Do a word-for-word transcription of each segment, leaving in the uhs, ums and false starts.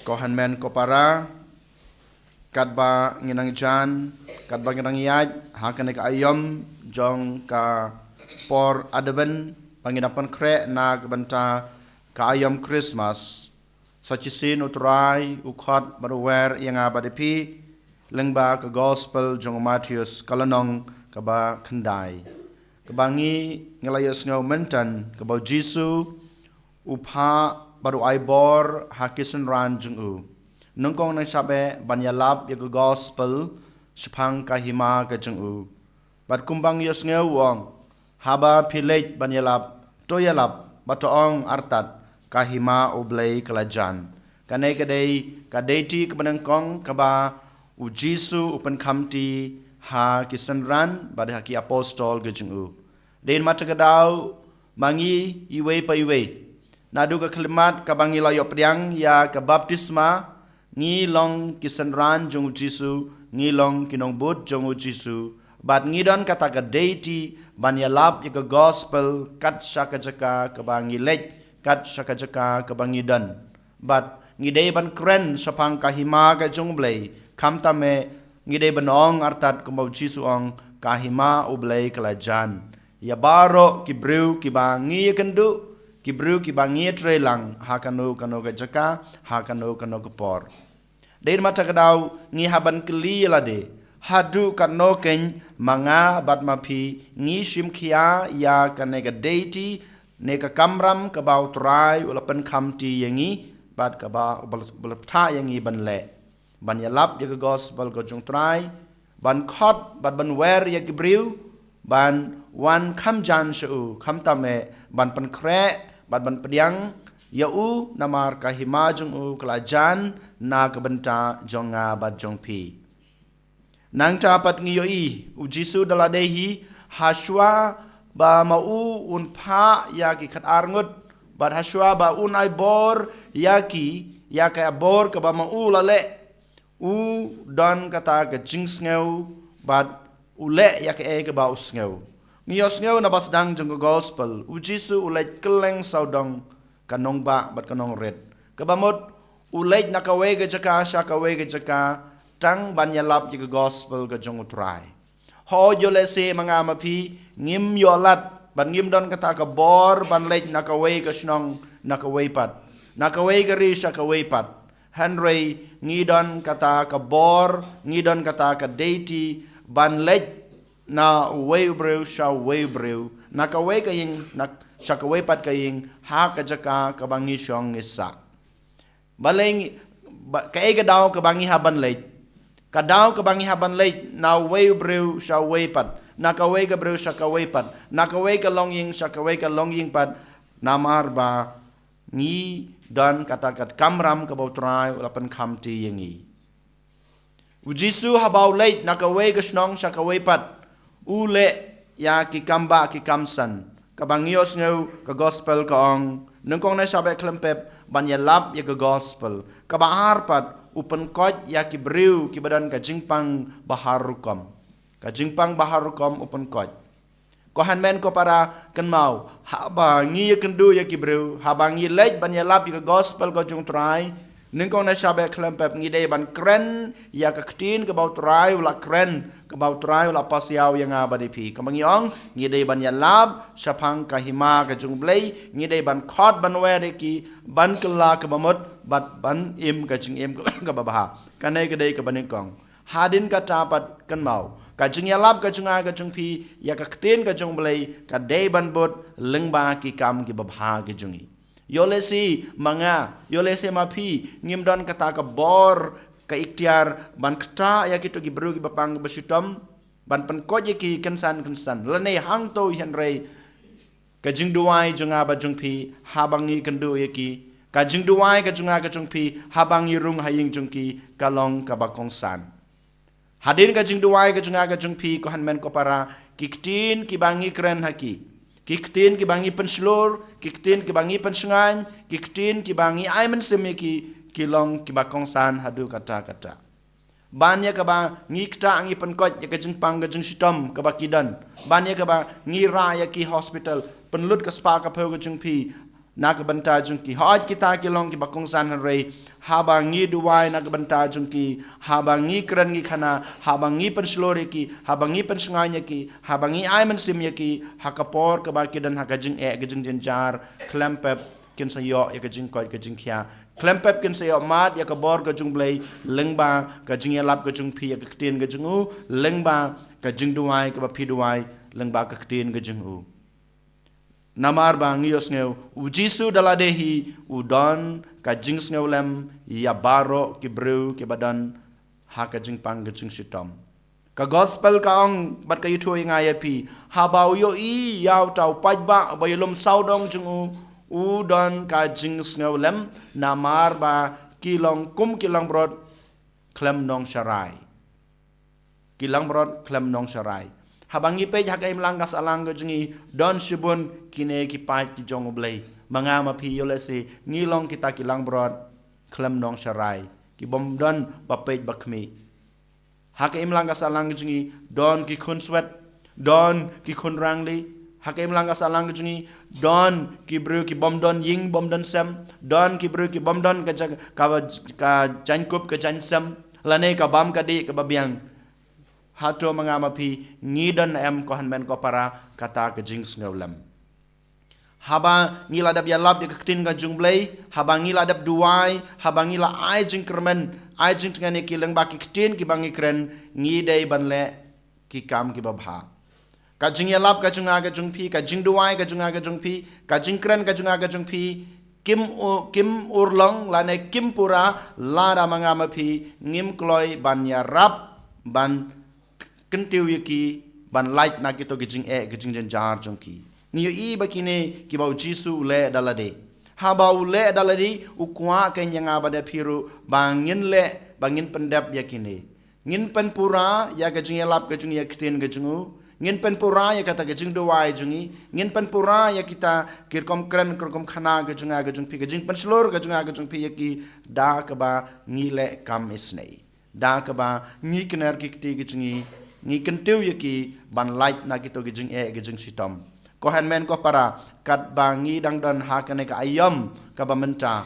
Ko hynmen ko para, katba ngi nang jan, katba ngi nang ïaid ha kane ka aïom jong ka por Advent, ba ngi dang pynkhreh na ka bynta ka aïom Christmas. Sa shisien U Trai u khot bad u wer ïa nga bad ïa phi lyngba ka Gospel jong u Mathaios, ka lynnong kaba khyndai, kaba ngi, ngi la ïohsngew mynta, kaba U Jisu u phah bad u ai bor ha ki synran jong u, nyngkong nyngshap eh ban ïalap ïa ka Gospel shaphang ka hima ka jong u. Bad kumba ngi ïohsngew u ong, haba phi leit ban ïalap, to ïalap bad to ong artat, ka hima U Blei ka la jan. Kane ka dei ka deiti kaba nyngkong kaba U Jisu u pynkhamti ha ki synran bad ha ki apostol ka jong u. Dei namar kata ka daw ba ngi iwei pa iwei, naduh ka khyllipmat kaba ngi la ïoh pdiang ïa ka baptisma, ngi long ki synran jong U Jisu, ngi long ki nongbud jong U Jisu. Bad ngi don kata ka deiti ban ïalap ïa ka Gospel kat sha ka jaka kaba ngi leit, kat sha ka jaka kaba ngi don. Bad ngi dei ban kren shaphang ka hima ka jong U Blei, khamtam eh ngi dei ban ong artat kumba U Jisu u ong, ka hima U Blei ka la jan ïa baroh ki briew kiba ngi ïakynduh, ki briew kiba ngi ïatreilang ha kano kano ka jaka, ha kano kano ka por. Dei namar kata ka daw ngi hap ban kylli ïa lade, haduh katno kein ma nga bad ma phi ngi shim khia ïa kane ka deiti ne ka kamram kaba U Trai u la pynkhamti ïa ngi bad kaba u la, u la phah ïa ngi ban leh, ban ïalap ïa ka Gospel ka jong U Trai, ban khot bad ban wer ïa ki briew ban wan kham jan sha u, khamtam eh ban pynkhreh bad ban pdiang ïa u, namar ka hima jong u ka la jan na ka bynta jong nga bad jong phi. Nangta pat ngi ïohi U Jisu da lade hi, hashwa ba ma u un phah ïa ki khatar ngut bad hashwa ba un ai bor ïa ki, ïa ka bor kaba ma u la leh, u don kata ka jingsngew bad u leh ïa kaei kaba u sngew. Ngi ïohsngew na ba sdang jong ka Gospel, U Jisu u leit kylleng sawdong ka nongbah bad ka nongrit. Kaba mut u leit na kawei ka jaka sha kawei ka jaka tang ban ïalap ïa ka Gospel ka jong U Trai. Hooid, ïoh lehse ma nga ma phi ngim ïoh lad bad ngim don kata ka bor ban leit na kawei ka shnong na kawei pat, na kawei ka ri sha kawei pat. Hynrei ngi don kata ka bor, ngi don kata ka deiti ban leit na uwei u briew sha uwei u briew, na kawei ka ïing na sha kawei pat ka ïing, ha ka jaka kaba ngi shong ngi sah. Balei ngi, ba, kaei ka daw kaba ngi hap ban leit? Ka daw kaba ngi hap ban leit na uwei u briew sha uwei pat, na kawei ka briew sha kawei pat, na kawei ka longïing sha kawei ka longïing pat, namar ba ngi don kata ka kamram kaba U Trai u la pynkhamti ïa ngi. U Jisu haba u leit na kawei ka shnong sha kawei pat, u leh ïa ki kam bah ki kam san. Kaba ngi ïohsngew ka Gospel ka ong, nyngkong nyngshap eh khlem pep ban ïalap ïa ka Gospel, kaba ar pat u pynkoit ïa ki briew kiba don ka jingpang ba har rukom. Ka jingpang ba har rukom u pynkoit. Ko hynmen ko para, kynmaw, haba ngi ïakynduh ïa ki briew, haba ngi leit ban ïalap ïa ka Gospel ka jong U Trai, nyngkong nyngshap eh khlem pep ngi dei ban kren ïa ka ktien kaba U Trai u la kren, kaba U Trai u la pasiaw ïa nga bad ïa phi. Kaba ngi ong, ngi dei ban ïalap shaphang ka hima ka jong U Blei, ngi dei ban khot ban wer ïa ki, ban kylla kaba mut bad ban im ka jingim kaba bha. Kane ka dei kaba nyngkong. Hadien kata pat, kynmaw, ka jingïalap ka jong nga ka jong phi ïa ka ktien ka jong U Blei ka dei ban bud lyngba ki kam kiba bha ki jong ngi. Ïoh lehse ma nga, ïoh lehse ma phi ngim don kata ka bor, ka iktiar ban ktah ïa kito ki briew kiba pang kiba shitom, ban pynkoit ïa ki kynsan kynsan, lane hangto, hynrei ka jingduwai jong nga bad jong phi haba ngi ïakynduh ïa ki, ka jingduwai ka jong nga ka jong phi haba ngi rung ha ïing jong ki, ka long kaba kongsan. Hadien ka jingduwai ka jong nga ka jong phi, ko hynmen ko para, ki ktien kiba ngi kren ha ki, ki ktien kiba ngi pynshlur, ki ktien kiba ngi pynshngaiñ, ki ktien kiba ngi ai mynsiem ïa ki, ki long kiba kongsan haduh katta katta. Ban ïa kaba ngi ktah ngi pynkoit ïa ka jingpang ka jingshitom kaba ki don, ban ïa kaba ngi rah ïa ki hospital, pynlut ka spah ka phew ka jong phi, na ka bynta jong ki. Hooid, kita ki long kiba kongsan, hynrei haba ngi duwai na ka bynta jong ki, haba ngi kren ngi khana, haba ngi pynshlur ïa ki, haba ngi pynshngaiñ ïa ki, haba ngi ai mynsiem ïa ki, ha ka por kaba ki don ha ka jingeh, ka jingjynjar, khlem pep kin sa ïoh ïa ka jingkoit ka jingkhiah. Khlem pep kin sa ïoh mad ïa ka bor ka jong U Blei lyngba ka jingïalap ka jong phi ïa ka ktien ka jong u, lyngba ka jingduwai kaba phi duwai lyngba ka ktien ka jong u. Namar ba ngi ïohsngew, U Jisu da lade hi u don ka jingsngewlem ïa baroh ki briew kiba don ha ka jingpang ka jingshitom. Ka gospel ka ong bad ka ïathuh ïa nga ïa phi, haba u ïohi ïa uta u paidbah ba ïalum sawdong jong u, u don ka jingsngewlem, namar ba ki long kum ki langbrot khlem nongsharai. Ki langbrot khlem nongsharai. Haba ngi peit ha ka imlang ka sahlang ka jong ngi, don shibun kine ki paid ki jong U Blei. Ma nga ma phi, ïoh lehse ngi long kita ki langbrot khlem nongsharai, ki bym don ba peit ba khmih. Ha ka imlang ka sahlang ka jong ngi, don ki khunswet, don ki khunrangli. Ha ka imlang ka sahlang ka jong ngi, don ki briew ki bym don ïing bym don sem, don ki briew ki bym don ka ja-, ka, ka jaiñkup ka jaiñsem, lane ka bam ka dih kaba biang. Hato ma nga ma phi ngi don em, ko hynmen ko para, kata ka jingsngewlem? Haba ngi la dep ïalap ïa ka ktien ka jong U Blei, haba ngi la dep duwai, haba ngi la ai jingkyrmen, ai jingtngen ïa ki lyngba ki ktien kiba ngi kren, ngi dei ban leh ki kam kiba bha. Ka jingïalap ka jong nga ka jong phi, ka jingduwai ka jong nga ka jong phi, ka jingkren ka jong nga ka jong phi, kim u-, kim urlong lane kim pura lada ma nga ma phi ngim kloi ban ïarap, ban kyntiew ïa ki, ban lait na kito ki jingeh ki jingjynjar jong ki. Ngi ïohi ba kine kiba U Jisu u leh da lade. Haba u leh da lade, u kwah keiñ ïa nga bad ïa phi ruh ba ngin leh, ba ngin pyndep ïa kine. Ngin pynpura ïa ka jingïalap ka jong ngi ïa ka ktien ka jong u. Ngin pynpura ïa kata ka jingduwai jong ngi. Ngin pynpura ïa kita ki rukom kren, ki rukom khana ka jong nga ka jong phi, ka jingpynshlur ka jong nga ka jong phi ïa ki, da kaba ngi leh kam isynei. Da kaba ngi kner ki kti ki jong ngi, ngi kyntiew ïa ki ban lait na kito ki jingeh ki jingshitom. Ko hynmen ko para, katba ngi dang don ha kane ka aïom kaba mynta,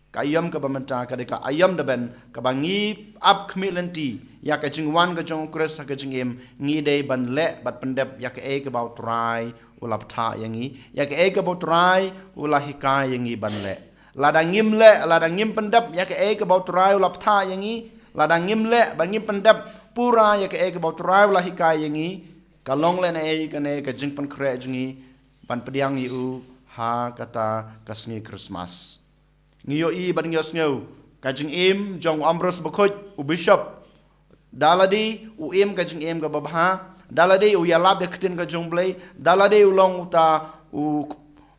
ka aïom kaba mynta ka dei ka aïom da ben, kaba ngi ap khmih lynti ïa ka jingwan ka jong U Khrist ha ka jingim, ngi dei ban leh bad pyndep ïa kaei kaba U Trai u la bthah ïa ngi, ïa kaei kaba U Trai u la hikai ïa ngi ban leh. Lada ngim leh, lada ngim pyndep ïa kaei kaba U Trai u la bthah ïa ngi, lada ngim leh ba ngim pyndep pura ïa kaei kaba U Trai u la hikai ïa ngi, ka long lehnohei kane ka jingpynkhreh jong ngi ban pdiang ïa u ha kata ka sngi Khristmas. Ngi ïohi bad ngi ïohsngew ka jingim jong u Ambrose Bakhuid, u bishop. Da lade u im ka jingim kaba bha, da lade u ïalap ïa ka ktien ka jong U Blei, da lade u long uta u,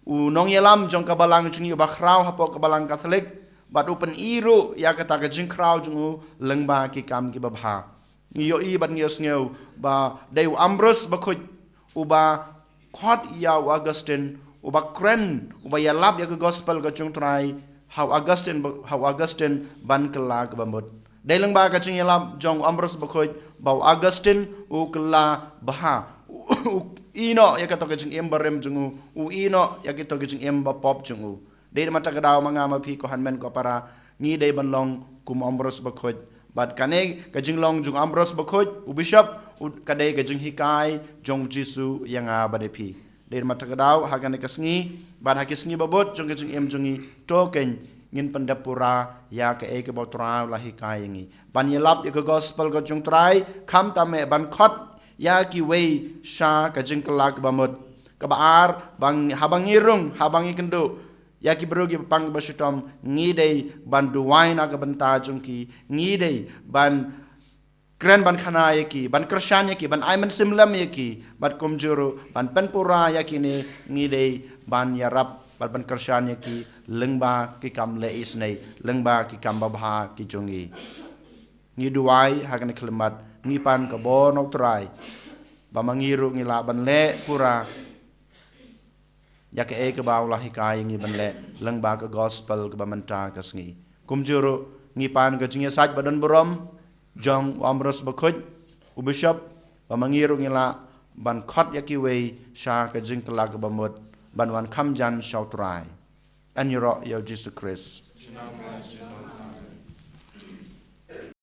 u nongïalam jong ka balang jong ngi uba khraw hapoh ka balang Katholik, bad u pyni ruh ïa kata ka jingkhraw jong u lyngba ki kam kiba bha. Ngi ïohi bad ngi ïohsngew ba dei u Ambrose Bakhuid uba khot ïa u Augustine, uba kren, uba ïalap ïa ka gospel ka jong U Trai ha u Augustine ba-, ha u Augustine ban kylla kaba mut. Dei lyngba ka jingïalap jong u Ambrose Bakhuid ba u Augustine u kylla bha. U, u ïehnoh ïa kato ka jingim barim jong u, u ïehnoh ïa kato ka jingim bapop jong u. Dei da kata ka daw ma nga ma phi, ko hynmen ko para, ngi dei ban long kum u Ambrose Bakhuid. Bad kane ka jinglong jong u Ambrose Bakhuid, u bishop, u, ka dei ka jinghikai jong U Jisu ïa nga bad ïa phi. Dei da kata ka daw ha kane ka sngi bad ha ki sngi babud jong ka jingim jong ngi, to keiñ ngin pyndep pura ïa kaei kaba U Trai u la hikai ïa ngi. Ban ïalap ïa ka gospel ka jong U Trai, khamtam eh ban khot ïa kiwei sha ka jingkylla kaba mut. Kaba ar, ba ngi, haba ngi rung, haba ngi kynduh ïa ki briew kiba pang kiba shitom, ngi dei ban duwai na ka bynta jong ki, ngi dei ban kren ban khana ïa ki, ban kyrshan ïa ki, ban ai mynsiem lem ïa ki, bad kumjuh ruh ban pynpura ïa kine, ngi dei ban ïarap bad ban kyrshan ïa ki lyngba ki kam leh isynei, lyngba ki kam babha ki jong ngi. Ngi duwai ha kane ka khyllipmat, ngi pan ka bor na U Trai ba ma ngi ruh ngi lah ban leh pura ïa kaei kaba u la hikai ïa ngi ban leh lyngba ka gospel kaba mynta ka sngi. Kumjuh ruh ngi pan ka jingïasaid ba don burom jong u Ambrose Bakhuid, u bishop, ba ma ngi ruh ngi lah ban khot ïa kiwei sha ka jingkylla kaba mut, ban wan kham jan sha U Trai. Ngi ïaroh ïa u Jisu Khrist.